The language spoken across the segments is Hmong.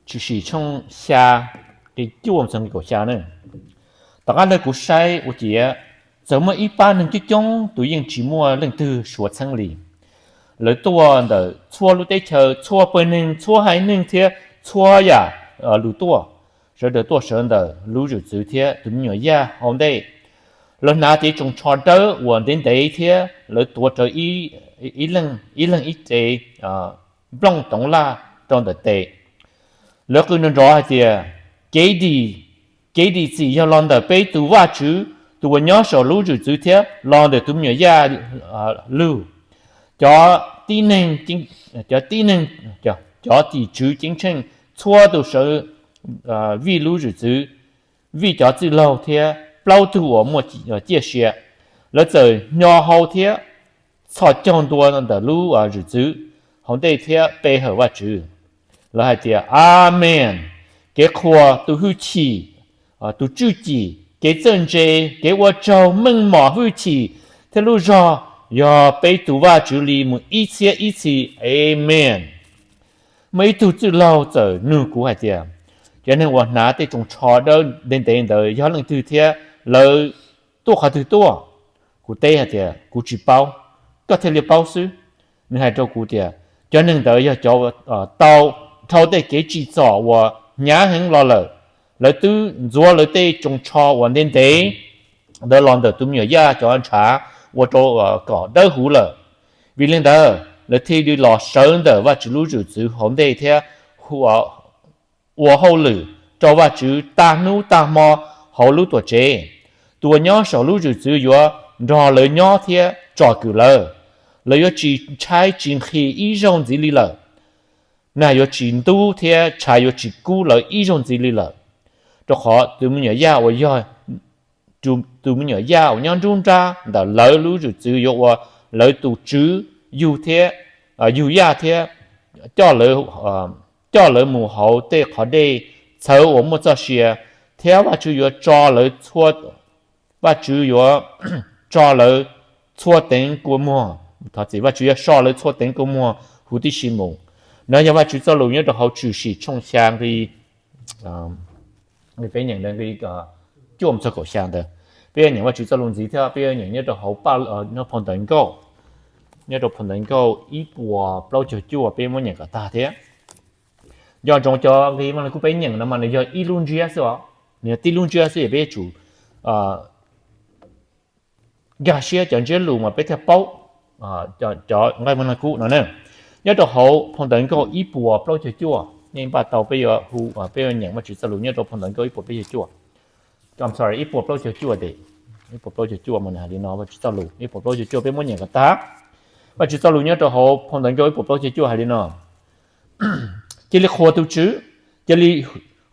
Tshwm sim tshooj xya, nqi cuaj txog nqi kaum xya ne. Tom qab ntawd kuv saib ua ciav, txawm muaj ib pab neeg coob coob tus yeej tsis muaj leej twg suav txheeb li. Lawv tuaj ntawm txhua lub teb chaws, txhua pawg neeg, txhua haiv neeg thiab txhua yam lus tuaj. Sawv daws tuaj sawv ntawm lub zwm txwv thiab tus me nyuam yaj hauv ntej. Lawv hnav cev tsoos tsho dawb uas ntev ntev thiab lawv tuav rawv ib leeg ib ce nplooj toov laj rau ntawm tes. Lawv qw nrov nrov hais tias, Kev dim, kev dim txim yog los ntawm peb tus Vajtswv, tus uas nyob saum lub zwm txwv thiab los ntawm tus me nyuam yaj lug. Cov tib neeg, cov tim tswv ceeb tsheej, txhua tus sawv vij lub zwm txwv, vij cov txwj laug thiab plaub tug uas muaj ciaj sia. Lawv txawm nyo hau thiab txhos caug ntua ntawm lub zwm txwv hauv ntej thiab pe hawm Vajtswv. Lawv hais tias, Amees! Kev qhuas, tus hwj chim, tus tswj cim, kev txawj ntse, kev ua tsaug, meej mom, hwj chim thiab lub zog yog peb tus Vajtswv li mus ib txhiab ib txhis. Amees! Muaj ib tug txwj laug txawm nug kuv hais tias, Cov neeg uas hnav tej tsoos tsho dawb ntev ntev ntawd yog leej twg thiab lawv tuaj qhov twg tuaj? Kuv teb hais tias, Kuv tsis paub, koj thiaj li paub xwb. Nws hais rau kuv tias, Cov neeg ntawd yog cov tau dhau tej kev tsim txom uas hnyav heev los lawm. Lawv twb ntxuav lawv tej tsoos tsho uas ntev ntev ntawd los ntawm tus me nyuam yaj cov ntshav ua rau kom dawb huv lawm. Vim li ntawd, lawv thiaj li los sawv ntawm Vajtswv lub zwm txwv hauv ntej thiab ua hauj lwm rau Vajtswv tag hnub tag hmo hauv lub tuam tsev. Tus uas nyob saum lub zwm txwv yuav nrog lawv nyob thiab tsom kwm lawv. Lawv yuav tsis tshaib tsis nqhis ib zaug ntxiv li lawm. Nag yuav tsis ntub thiab tshav yuav tsis kub lawv ib zaug ntxiv li lawm. Rau qhov tus me nyuam yaj uas yog tus me nyuam yaj uas nyob nruab nrab ntawm lawv lub zwm txwv yuav ua lawv tus tswv yug thiab, yug yaj thiab coj lawv mus hauv tej qhov dej txhawv uas muaj txoj sia, thiab Vajtswv yuav tso lawv txhua, Vajtswv yuav tso lawv txhua teev kua muag, thov txim, Vajtswv yuav so lawv txhua teev kua muag huv tib si mus. Nov yog Vajtswv txoj lus nyob rau hauv Tshwm Sim tshooj xya nqi, nqi peb nyeem nqi cuaj mus txog kaum xya ntawd. Peb yuav nyeem Vajtswv txoj lus ntxiv thiab peb yuav nyeem nyob rau hauv Phau Ntawv Nkauj, nyob rau Phau Ntawv Nkauj ib puas plaub caug cuaj, peb muab nyeem kom tag thiab. Nco ntsoov cov nqi Vaj Lug Kub peb nyeem no mas nws yog ib lub ntsiab xwb os, nws yog tib lub ntsiab xwb, peb yuav tsum nkag siab cov ntsiab lus mas peb thiaj paub cov nqi Vaj Lug Kub no na. Nyob rau hauv Phau Ntawv Nkauj ib puas plaub caug cuaj, nej npaj tau peb yuav hu, peb yuav nyeem Vajtswv txoj lus nyob rau Phau Ntawv Nkauj ib puas plaub caug cuaj. Sorry, ib puas plaub caug cuaj, ib puas plaub caug cuaj mas nws hais li no, Vajtswv txoj lus ib puas plaub caug cuaj peb muab nyeem kom tag. Vajtswv txoj lus nyob rau hauv Phau Ntawv Nkauj ib puas plaub caug cuaj hais li no: Cia li qhuas tus Tswv, cia li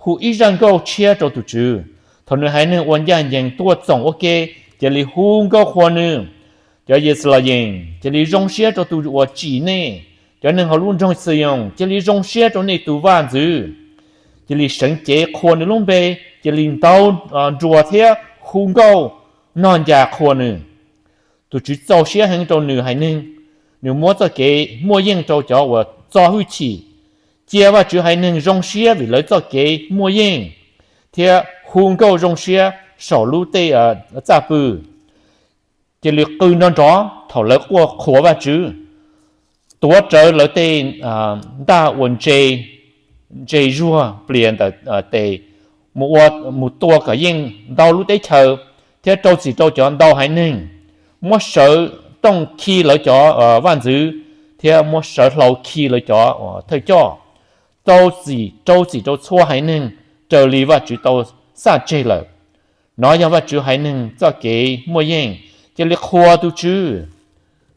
hu ib zaj nkauj tshiab rau tus Tswv. Thaum nws haiv neeg uas ncaj ncees tuaj txoom ua ke, cia li hu nkauj qhuas nws. Cov Yixalayees, cia li zoo siab rau tus uas tsim nej. Cov neeg hauv lub nroog Xi-oos, cia li zoo siab rau nej tus vaj ntxwv. Cia li seev cev qhuas nws lub npe, cia li ntaus nruas thiab hu nkauj nog ncas qhuas nws. Tus Tswv txaus siab heev rau nws haiv neeg, nws muab txoj kev muaj yeej rau cov uas txo hwj chim. Cia Vajtswv haiv neeg zoo siab vim lawv txoj kev muaj yeej, thiab hu nkauj zoo siab saum lub txaj pw. Cia li qw nrov nrov thaum lawv quaj qhuas Vajtswv. Tuav rawv lawv tej ntaj uas ntse zuag plias ntawm tes mus ua, mus tua kom yeej ntau lub teb chaws, thiab rau txim rau cov ntau haiv neeg. Muab sawv rooj khi lawv cov vaj ntxwv, thiab muab sawv hlau khi lawv cov thawj coj. Rau txim, rau txim rau txhua haiv neeg raws li Vajtswv tau xaj tseg lawm. Nov yog Vajtswv haiv neeg txoj kev muaj yeej. Cia li qhuas tus Tswv.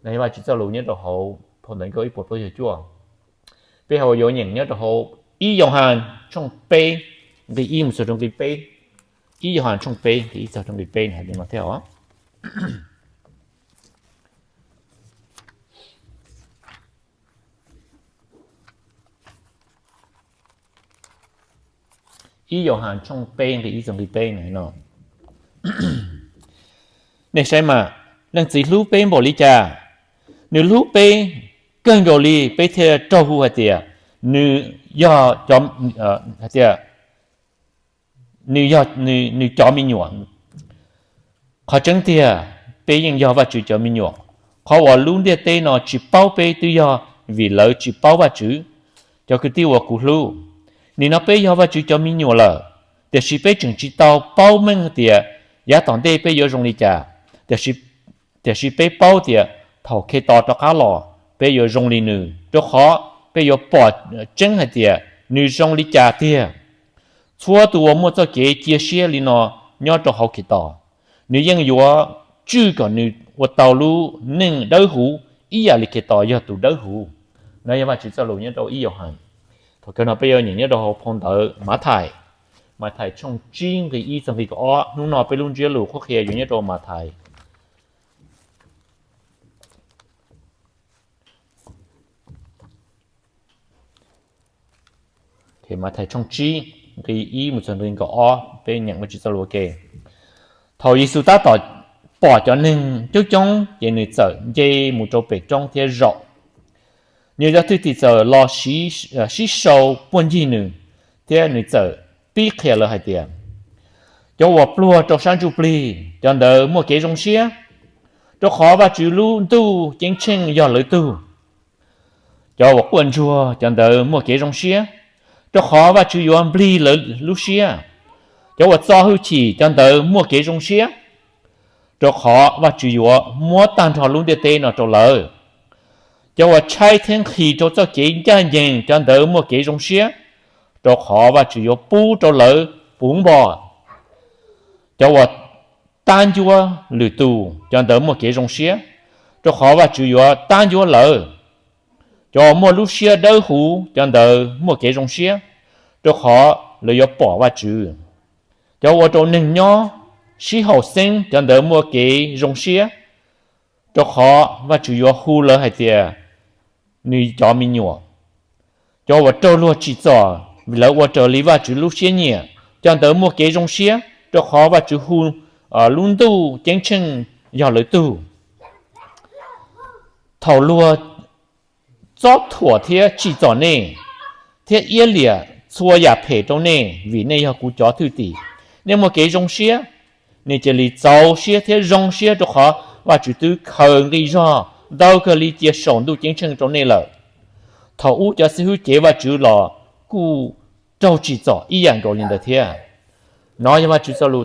Nov yog Vajtswv txoj lus nyob rau hauv Phau Ntawv Nkauj ib puas plaub caug cuaj. Peb ho yuav nyeem nyob rau hauv ib Yauhas tshooj peb, nqi ib mus txog rau nqi peb. Ib Yauhas tshooj peb, nqi ib txog rau nqi peb hais li no thiab os. Ib Yauhas tshooj peb nqi ib txog nqi peb no: Nej saib mas, Leej Txiv hlub peb npaum li cas, nws hlub peb kawg nkaus li, peb thiaj raug hu hais tias nws yog, hais tias nws yog nws cov me nyuam. Qhov tseeb tiag, peb yeej yog Vajtswv cov me nyuam. Qhov uas lub ntiaj teb no tsis paub peb twb yog vim lawv tsis paub Vajtswv. Cov kwv tij uas kuv hlub, nim no peb yog Vajtswv cov me nyuam lawm, tiam sis peb tseem tsis tau paub meej tias yav tom ntej peb yuav zoo li cas. Tiam sis peb paub tias thaum Khetos rov qab los, peb yuav zoo li nws, rau qhov peb yuav pom tseeb hais tias nws zoo li cas tiag. Txhua tus uas muaj txoj kev cia siab li no nyob rau hauv Khetos, nws yeej yuav tswj kom nws ua tau lub neej dawb huv ib yam li Khetos yog tus dawb huv. No yog Vajtswv txoj lus nyob rau ib Yauhas. Thaum kawg no peb yuav nyeem nyob rau hauv phau ntawv Mathais, Mathais tshooj tsib nqi ib txog nqi kaum ob. Hnub no peb lub ntsiab lus qhuab qhia yuav nyob rau Mathais Mathais tshooj tsib nqi ib mus txog nqi kaum ob, peb nyeem Vajtswv txoj lus ua ke. Thaum Yexus tab tom pom cov neeg coob coob, ces nws txawm nce mus rau pem roob thiab zaum. Nws cov thwj tim txawm los sib sau puag ncig nws, thiab nws txawm pib qhia lawv hais tias, Cov uas pluag rau sab ntsuj plig, cov ntawd muaj kev zoo siab, rau qhov Vajtswv lub ntuj ceeb tsheej yog lawv tug. Cov uas quaj ntsuag, cov ntawd muaj kev zoo siab, rau qhov Vajtswv yuav nplig lawv lub siab. Cov uas txo hwj chim, cov ntawd muaj kev zoo siab, rau qhov Vajtswv yuav muab tag nrho lub ntiaj teb no rau lawv. Cov uas tshaib thiab nqhis rau txoj kev ncaj ncees, cov ntawd muaj kev zoo siab, rau qhov Vajtswv yuav pub rau lawv puv npo. Cov uas tab ncuab lwm tus, cov ntawd muaj kev zoo siab, rau qhov Vajtswv yuav tab ncuab lawv. Cov uas muaj lub siab dawb huv, cov ntawd muaj kev zoo siab, rau qhov lawv yuav pom Vajtswv. Cov ua rau neeg nyob sib haum xeeb, cov ntawd muaj kev zoo siab, rau qhov Vajtswv yuav hu lawv hais tias nws cov me nyuam. Cov uas raug luag tsim txom vim lawv ua raws li Vajtswv lub siab nyiam, cov ntawd muaj kev zoo siab, rau qhov Vajtswv hu lub ntuj ceeb tsheej yog lawv tug. Thaum luag txob thuam thiab tsim txom nej, thiab iab liam txhua yam phem rau nej vim nej yog kuv cov thwj tim, nej muaj kev zoo siab. Nej cia li txaus siab thiab zoo siab, rau qhov Vajtswv twb khaws nqi zog ntau kawg li cia saum ntuj ceeb tsheej rau nej lawm. Thaum ub cov xib hwb cev Vajtswv los kuj raug tsim txom ib yam nkaus li ntawd thiab. No yog Vajtswv txoj lus.